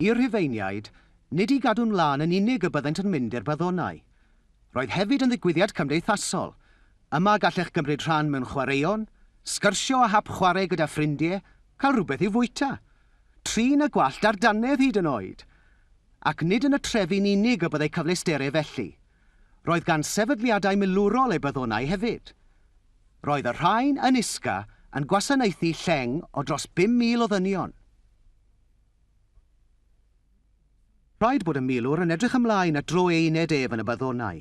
I'r Rhufeiniaid, nid i gadw'n lân yn unig y byddent yn mynd i'r baddonau. Roedd hefyd yn ddigwyddiad cymdeithasol. Yma gallech gymryd rhan mewn chwaraeon, sgyrsio a hap chwarae gyda ffrindie, cael rhywbeth i'w fwyta. Trin y gwallt a'r dannedd hyd yn oed! Ac nid yn y trefi'n unig y byddai cyfleusterau felly. Roedd gan sefydliadau milwrol eu baddonau hefyd. Roedd y rhain yn Isca yn gwasanaethu lleng o dros 5,000 o ddynion. Rhaid bod y milwr yn edrych ymlaen at dro ei uned ef yn y baddonau.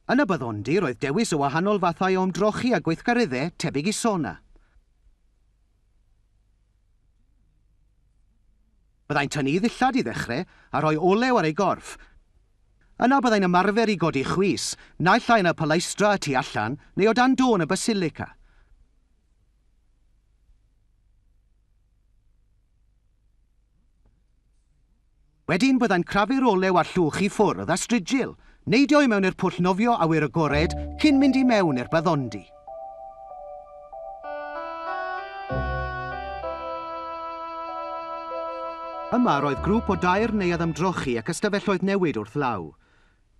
Yn y baddondy roedd dewis o wahanol fathau o ymdrochi a gweithgareddau tebyg i sona. Byddai'n tynnu'i ddillad i ddechrau a rhoi olew ar ei gorff. Yna byddai'n ymarfer i godi chwys, naill ai yn y palaestra y tu allan neu o dan do yn y basilica. Wedyn byddai'n crafu'r olew a'r llwch i ffwrdd a strigil, neidio i mewn i'r pwll nofio awyr agored cyn mynd i mewn i'r baddondy. Yma roedd grŵp o dair neuadd ymdrochi ac ystafelloedd newid wrth law.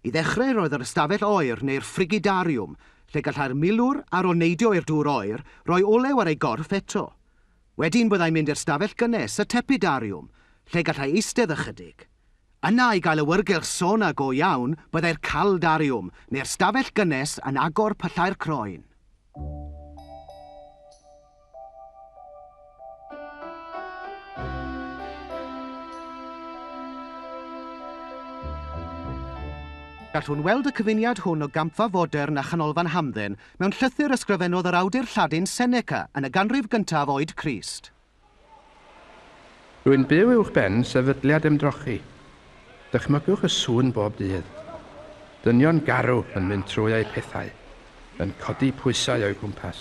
I ddechrau roedd yr ystafell oer neu'r frigidariwm, lle gallai'r milwr, ar ôl neidio i'r dŵr oer, roi olew ar ei gorff eto. Wedyn byddai'n mynd i'r stafell gynnes, y tepidariwm, lle gallai eistedd ychydig. Yna, i gael awyrgylch sauna go iawn, byddai'r caldariwm, neu'r stafell gynnes, yn agor pyllau'r croen. Gallwn weld y cyfuniad hwn o gampfa fodern a chanolfan hamdden mewn llythyr ysgrifennodd yr awdur Lladin Seneca yn y ganrif gyntaf oed Crist. Rwy'n byw uwchben sefydliad ymdrochi. Dychmygwch y sŵn bob dydd. Dynion garw yn mynd trwy eu pethau, yn codi pwysau o'u cwmpas.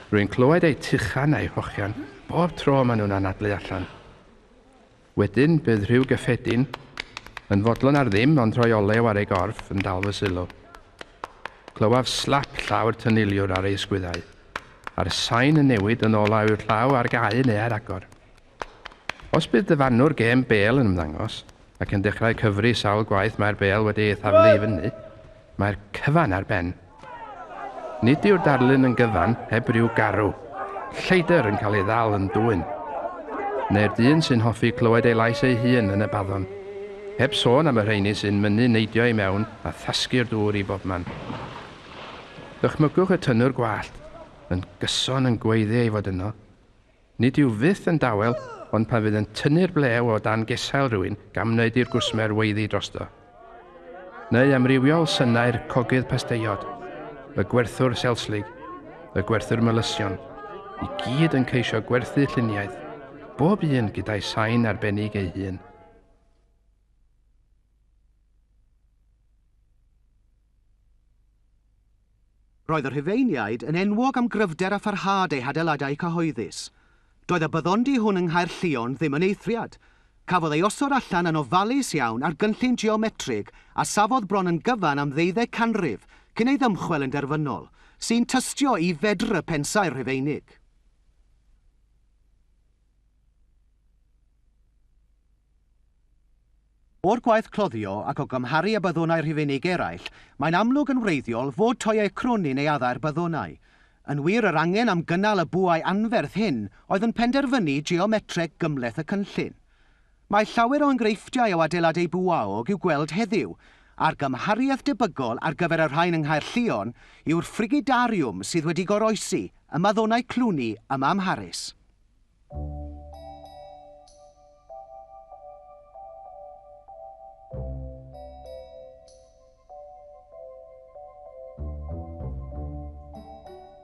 Rwy'n clywed eu tuchan a'u hochian bob tro maen nhw'n anadlu allan. Wedyn bydd rhyw gyffedin, yn fodlon ar ddim ond rhoi olew ar ei gorff, yn dal fy sylw. Clywaf slap llaw'r tyniliwr ar ei ysgwyddau, a'r sain yn newid yn ôl a yw'r llaw ar gau neu ar agor. Os bydd dyfarnwr gêm bêl yn ymddangos, ac yn dechrau cyfri sawl gwaith mae'r bêl wedi ei thaflu i fyny, mae'r cyfan ar ben. Nid yw'r darlun yn gyfan heb ryw garw, lleidr yn cael ei ddal yn dwyn. Neu'r dyn sy'n hoffi clywed ei lais ei hun yn y baddon. Heb sôn am y rheiny sy'n mynnu neidio i mewn a thasgu'r dŵr i bobman. Dychmygwch y tynnwr gwallt, yn gyson yn gweiddi ei fod yno. Nid yw fyth yn dawel, ond pan fydd yn tynnu'r blew o dan gesail rhywun gan wneud i'r gwsmer weiddi drosto. Neu amrywiol synau'r cogydd pasteiod, y gwerthwr selslig, y gwerthwr melysion, i gyd yn ceisio gwerthu lluniaeth, bob un gyda'i sain arbennig ei hun. Roedd y Rhufeiniaid yn enwog am gryfder a pharhad eu hadeiladau cyhoeddus. Doedd y baddondy hwn yng Nghaerllion ddim yn eithriad. Cafodd ei osod allan yn ofalus iawn ar gynllun geometrig a safodd bron yn gyfan am ddeuddeg canrif cyn ei ddymchwel yn derfynol, sy'n tystio i fedr y pensaer Rhufeinig. O'r gwaith cloddio ac o gymharu â baddonau Rhufeinig eraill, mae'n amlwg yn wreiddiol fod toeau crwn i neuaddau'r baddonau. Yn wir, yr angen am gynnal y bwâu anferth hyn oedd yn penderfynu geometreg gymhleth y cynllun. Mae llawer o enghreifftiau o adeiladau bwaog i'w gweld heddiw, a'r gymhariaeth debygol ar gyfer y rhain yng Nghaerllion yw'r frigidariwm sydd wedi goroesi ym Maddonau Cluny ym Mharis.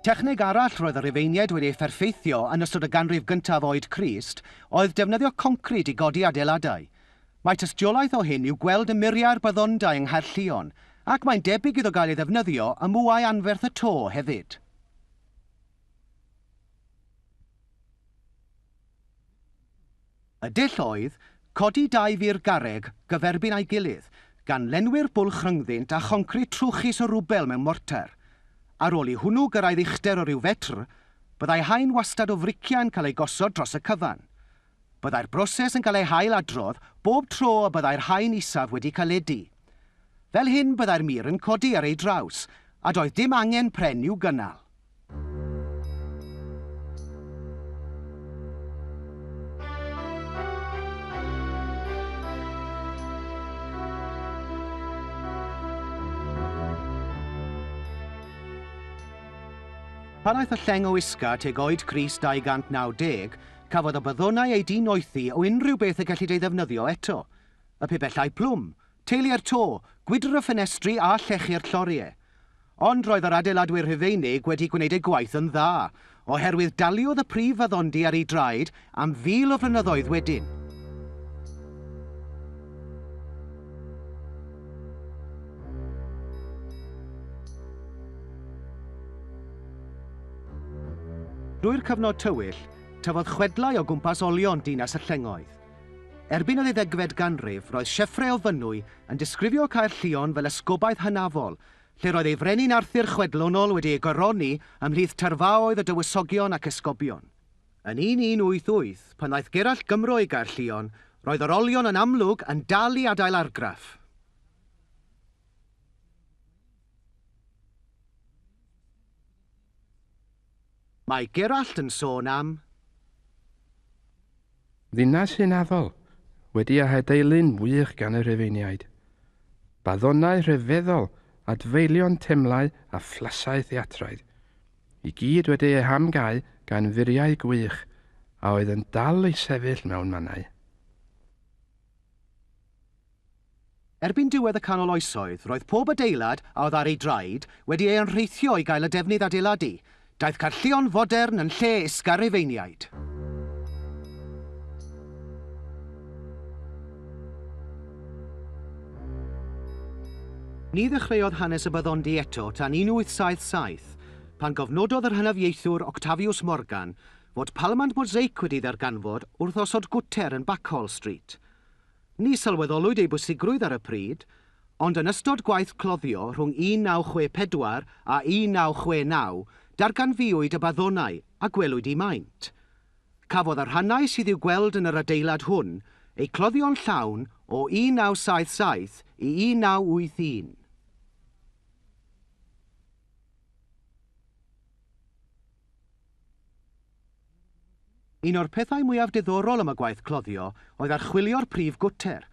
Techneg arall roedd y Rhufeiniaid wedi ei pherffeithio yn ystod y ganrif gyntaf oed Crist oedd defnyddio concrid i godi adeiladau. Mae tystiolaeth o hyn i'w gweld ym muriau'r baddondai yng Nghaerllion, ac mae'n debyg iddo gael ei ddefnyddio ym mwâu anferth y to hefyd. Y dull oedd codi dau fur garreg gyferbyn â'i gilydd, gan lenwi'r bwlch rhyngddynt â choncrit trwchus o rwbel mewn morter. Ar ôl i hwnnw gyrraedd uchder o ryw fetr, byddai haen wastad o friciau'n cael eu gosod dros y cyfan. Byddai'r broses yn cael ei hail-adrodd bob tro y byddai'r haen isaf wedi caledu. Fel hyn byddai'r mur yn codi ar ei draws, a doedd dim angen pren i'w gynnal. Pan aeth y lleng o Isca tuag oed Crist 290, cafodd y baddonau eu dinoethi o unrhyw beth y gellid ei ddefnyddio eto, y pibellau plwm, teiliau'r to, gwydr y ffenestri a llechi'r lloriau. Ond roedd yr adeiladwyr Rhufeinig wedi gwneud eu gwaith yn dda, oherwydd daliodd y prif faddondy ar ei draed am fil o flynyddoedd wedyn. Drwy'r cyfnod tywyll, tyfodd chwedlau o gwmpas olion dinas y llengoedd. Erbyn y ddeuddegfed ganrif, roedd Sieffre o Fynwy yn disgrifio Caerllion fel esgobaeth hynafol, lle roedd ei frenin Arthur chwedlonol wedi ei goroni ymhlith tyrfaoedd o dywysogion ac esgobion. Yn 1188, pan ddaeth Gerallt Gymro i Gaerllion, roedd yr olion yn amlwg yn dal i adael argraff. Mae Gerallt yn sôn am. Ddinas hynafol, wedi ei hadeilu'n wych gan y Rhufeiniaid. Baddonau rhyfeddol, adfeilion temlau a phlasau theatraidd, i gyd wedi eu hamgau gan furiau gwych a oedd yn dal i sefyll mewn mannau. Erbyn diwedd y Canol Oesoedd, roedd pob adeilad a oedd ar ei draed wedi ei anrheithio i gael y defnydd adeiladu. Daeth Caerllion fodern yn lle Isca Rufeiniaid. Ni ddechreuodd hanes y baddondy eto tan 1877, pan gofnododd yr hynafiaethwr Octavius Morgan fod palmant mosaic wedi ddarganfod wrth osod gwter yn Backhall Street. Ni sylweddolwyd ei bwysigrwydd ar y pryd, ond yn ystod gwaith cloddio rhwng 1964 a 1969, darganfuwyd y baddonau a gwelwyd eu maint. Cafodd y rhannau sydd i'w gweld yn yr adeilad hwn eu cloddio'n llawn o 1977 i 1981. Un o'r pethau mwyaf diddorol am y gwaith cloddio oedd archwilio'r prif gwter.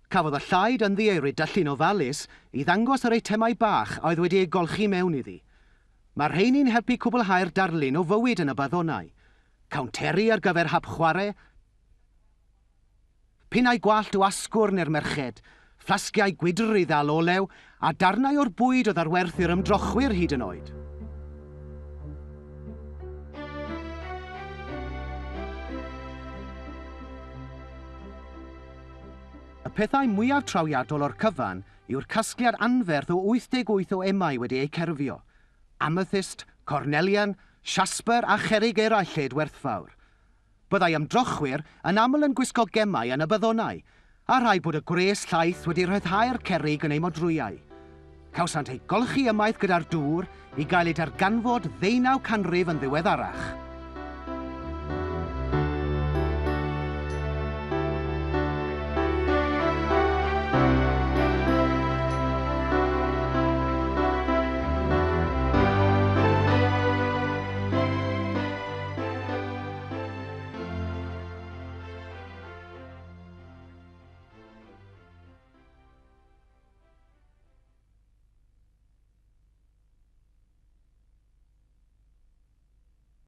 Cafodd y llaid ynddi ei ridyllu'n ofalus i ddangos yr eitemau bach a oedd wedi eu golchi mewn iddi. Mae'r rheini'n helpu cwblhau'r darlun o fywyd yn y baddonau. Cownteri ar gyfer hapchwarae, pinnau gwallt o asgwrn i'r merched, fflasgiau gwydr i ddal olew, a darnau o'r bwyd oedd ar werth i'r ymdrochwyr hyd yn oed. Y pethau mwyaf trawiadol o'r cyfan yw'r casgliad anferth o 88 o emau wedi eu cerfio. Amethyst, cornelian, siasper a cherrig eraill lled werthfawr. Byddai ymdrochwyr yn aml yn gwisgo gemau yn y baddonau, a rhaid bod y gwres llaith wedi rhyddhau'r cerrig yn eu modrwyau. Cawsant eu golchi ymaith gyda'r dŵr i gael eu darganfod ddeunaw canrif yn ddiweddarach.